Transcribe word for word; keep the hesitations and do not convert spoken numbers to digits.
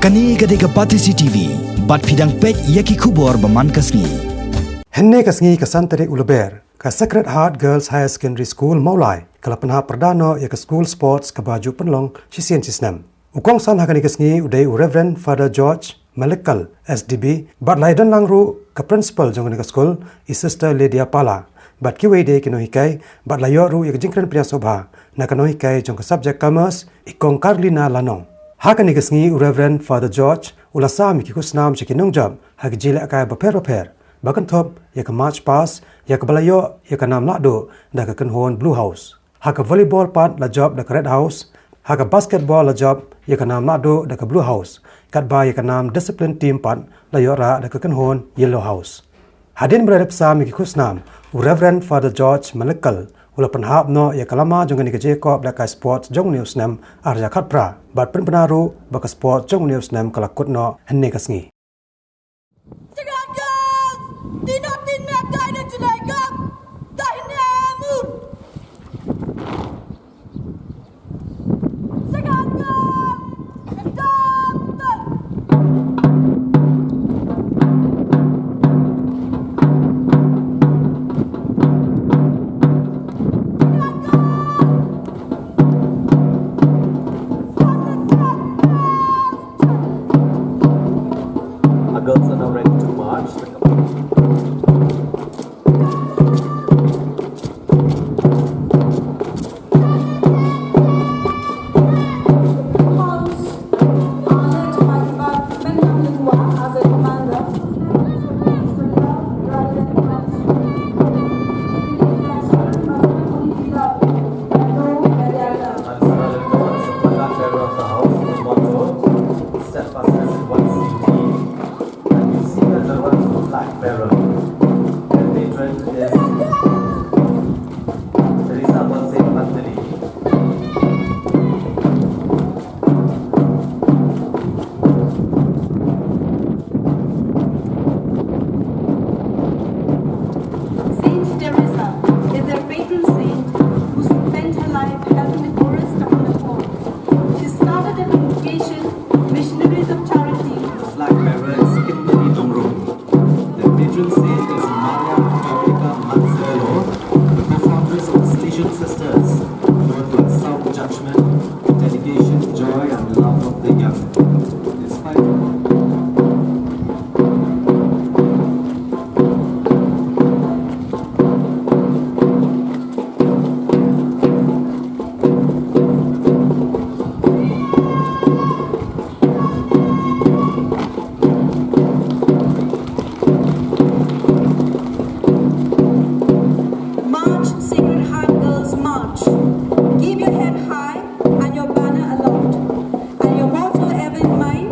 Kane ka dei ka Batesi T V, bad phi dang peit ïa ki khubor ba man ka sngi. Hynne ka sngi ka san tarik u Lber, ka Sacred Heart Girls Higher Secondary School Mawlai ka la pynhap pyrda noh ïa ka school sports kaba ju pynlong shisien shisnem. U kongsan ha kane ka sngi u dei u Reverend Father George Malekkal, S D B, bad la ïadon lang ruh ka principal jong kane ka skul, i Sister Lydia Pala, bad kiwei de ki nonghikai, bad la ïoh ruh ïa ka jingkren pynïasoh bha na ka nonghikai jong ka subject Commerce, i Kong Carlina Lanong. Ha kane ka sngi u Reverend Father George u la sam ïa ki khusnam sha ki nongjop ha ki jingïalehkai bapher bapher, ba kynthup ïa ka march past, ïa kaba la ïoh ïa ka nam lahduh da ka kynhun Blue House. Ha ka volleyball pat la jop da ka Red House, ha ka basketball la jop ïa ka nam lahduh da ka Blue House, katba ïa ka nam discipline team pat la ïoh rah da ka kynhun Yellow House. Hadien ba la dep sam ïa ki khusnam, u Reverend Father George Malekkal u la pynhap noh ïa ka lama jong kane ka jingïakop lehkai sports jong une u snem ar hajar khatphra, bad pynbna ruh ba ka sports jong une u snem ka la kut noh hynne ka sngi. Sacred Heart Girls, tin ap tin me kai ne chulai gam, dahine mur. Sacred Heart Girls, dam dam. Sacred Heart Girls, from the front. Our girls are now ready to march. The House, honored by Benjamin Leroy as a commander. And Sir Lord Lawrence, the flag bearer of the house, with motto, "Steadfastness in One Same Team." And you see the Lawrence flag bearer. Their patron is Teresa Bonse Pantini. Saint Teresa is their patron saint, who spent her life helping the poorest among the poor. She started a congregation, Missionaries of Charity. The flag bearer is Kimberly Dongrum. The patron saint is Maria Veronica Manzarello, the co-founders of the Salesian Sisters, known for her sound judgment, dedication, joy, and love of the young. In spite of March, Sacred Heart Girls, march. Keep your head high and your banner aloft. And your motto ever in mind.